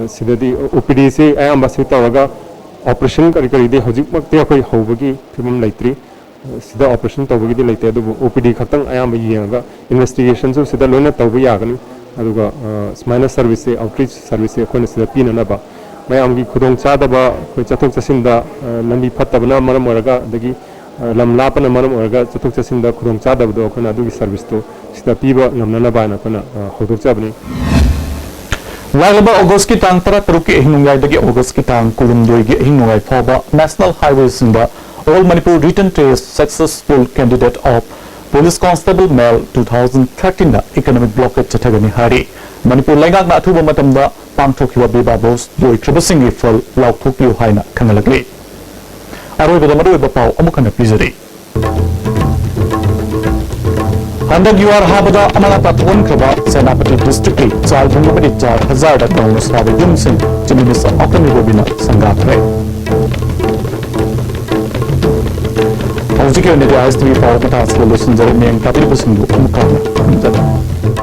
ꯑ, ꯁꯤꯗꯗꯤ ꯑꯣ ꯄꯤ ꯗꯤꯁꯤ ꯑꯌꯥꯝꯕ ꯁꯤ ꯇꯧꯔꯒ ꯑꯣꯄꯔꯦꯁꯟ ꯀꯔꯤ ꯀꯔꯤꯗꯤ ꯍꯧꯖꯤꯛꯃꯛꯇꯤ ꯑꯩꯈꯣꯏ ꯍꯧꯕꯒꯤ ꯐꯤꯕꯝ ꯂꯩꯇ꯭ꯔꯤ꯫ ꯁꯤꯗ ꯑꯣꯄꯔꯦꯁꯟ ꯇꯧꯕꯒꯤꯗꯤ ꯂꯩꯇꯦ, ꯑꯗꯨꯕꯨ ꯑꯣ ꯄꯤ ꯗꯤ ꯈꯛꯇꯪ ꯑꯌꯥꯝꯕ ꯌꯦꯡꯉꯒ ꯏꯟꯚꯦꯁꯇꯤꯒꯦꯁꯟꯁꯨ ꯁꯤꯗ ꯂꯣꯏꯅ ꯇꯧꯕ ꯌꯥꯒꯅꯤ꯫ ꯑꯗꯨꯒ, ꯑ, ꯁꯨꯃꯥꯏꯅ ꯁꯔꯚꯤꯁꯁꯦ, ꯑꯥꯎꯠꯔꯤꯆ ꯁꯔꯚꯤꯁꯁꯦ ꯑꯩꯈꯣꯏꯅ ꯁꯤꯗ ꯄꯤꯅꯅꯕ, ꯃꯌꯥꯝꯒꯤ ꯈꯨꯗꯣꯡꯆꯥꯗꯕ, ꯑꯩꯈꯣꯏ ꯆꯠꯊꯣꯛ ꯆꯠꯁꯤꯟꯗ, ꯑ, ꯂꯝꯕꯤ ꯐꯠꯇꯕꯅ ꯃꯔꯝ ꯑꯣꯏꯔꯒ, ꯑꯗꯒꯤ, ꯑ, ꯂꯝ ꯂꯥꯞꯄꯅ ꯃꯔꯝ ꯑꯣꯏꯔꯒ ꯆꯠꯊꯣꯛ ꯆꯠꯁꯤꯟꯗ ꯈꯨꯗꯣꯡꯆꯥꯗꯕꯗꯣ ꯑꯩꯈꯣꯏꯅ ꯑꯗꯨꯒꯤ ꯁꯔꯚꯤꯁꯇꯣ ꯁꯤꯗ ꯄꯤꯕ ꯉꯝꯅꯅꯕ ꯍꯥꯏꯅ ꯑꯩꯈꯣꯏꯅ, ꯑ, ꯍꯧꯗꯣꯛꯆꯕꯅꯤ꯫ ꯂꯥꯛꯂꯤꯕ ꯑꯣꯒꯁꯀꯤ ꯇꯥꯡ ꯇꯔꯥꯇꯔꯨꯛꯀꯤ ꯑꯍꯤꯡ ꯅꯣꯡꯌꯥꯏꯗꯒꯤ ꯑꯣꯒꯁꯀꯤ ꯇꯥꯡ ꯀꯨꯟꯍꯨꯝꯗꯣꯏꯒꯤ ꯑꯍꯤꯡ ꯅꯣꯡꯌꯥꯏ ꯐꯥꯎꯕ national ꯍꯥꯏꯋꯦꯁꯤꯡꯗ All Manipur Written Test Successful Candidate of Police Constable Male two thousand thirteen ꯅ economic blockade ꯆꯠꯊꯒꯅꯤ ꯍꯥꯏꯔꯤ꯫ ꯃꯅꯤꯄꯨꯔ ꯂꯩꯉꯥꯛꯅ ꯑꯊꯨꯕ ꯃꯇꯝꯗ ꯄꯥꯡꯊꯣꯛꯈꯤꯕ ꯕꯤꯕꯥ ꯚꯣꯁ ꯂꯣꯏꯈ꯭ꯔꯕꯁꯤꯡꯒꯤ ꯐꯜ ꯂꯥꯎꯊꯣꯛꯄꯤꯌꯨ ꯍꯥꯏꯅ ꯈꯪꯍꯜꯂꯛꯂꯤ꯫ ꯑꯔꯣꯏꯕꯗ ꯃꯔꯨꯑꯣꯏꯕ ꯄꯥꯎ ꯑꯃꯨꯛ ꯍꯟꯅ ꯄꯤꯖꯔꯤ꯫ ꯍꯟꯗꯛ ꯌꯨꯍꯥꯔ ꯍꯥꯕꯗ ꯑꯃꯥꯡ ꯑꯇꯥ ꯊꯣꯛꯍꯟꯈ꯭ꯔꯕ ꯁꯦꯅꯥꯄꯇꯤ ꯗꯤꯁꯇ꯭ꯔꯤꯛꯀꯤ ꯆꯥꯏ ꯄꯨꯡ ꯑꯃꯗꯤ ꯆꯥꯔ ꯍꯖꯥꯔꯗ ꯅꯧꯅ ꯁꯥꯕ ꯌꯨꯝꯁꯤꯡ ꯆꯤꯐ ꯃꯤꯅꯤꯁꯇꯔ ꯄꯥꯎꯇꯝ ꯏꯕꯣꯕꯤꯅ ꯁꯪꯒꯥꯈ꯭ꯔꯦ꯫ ꯍꯧꯖꯤꯛꯀꯤ ꯑꯣꯏꯅꯗꯤ ꯑꯥꯏ ꯑꯦꯁ ꯇꯤ ꯚꯤ ꯄꯥꯎ ꯃꯇꯥꯡ ꯑꯁꯤꯗ ꯂꯣꯏꯁꯤꯟꯖꯔꯦ꯫ ꯃꯤꯌꯥꯝ ꯇꯥꯕꯤꯔꯤꯕꯁꯤꯡꯕꯨ ꯑꯃꯨꯛ ꯍꯟꯅ ꯈꯨꯔꯨꯝꯖꯔꯤ꯫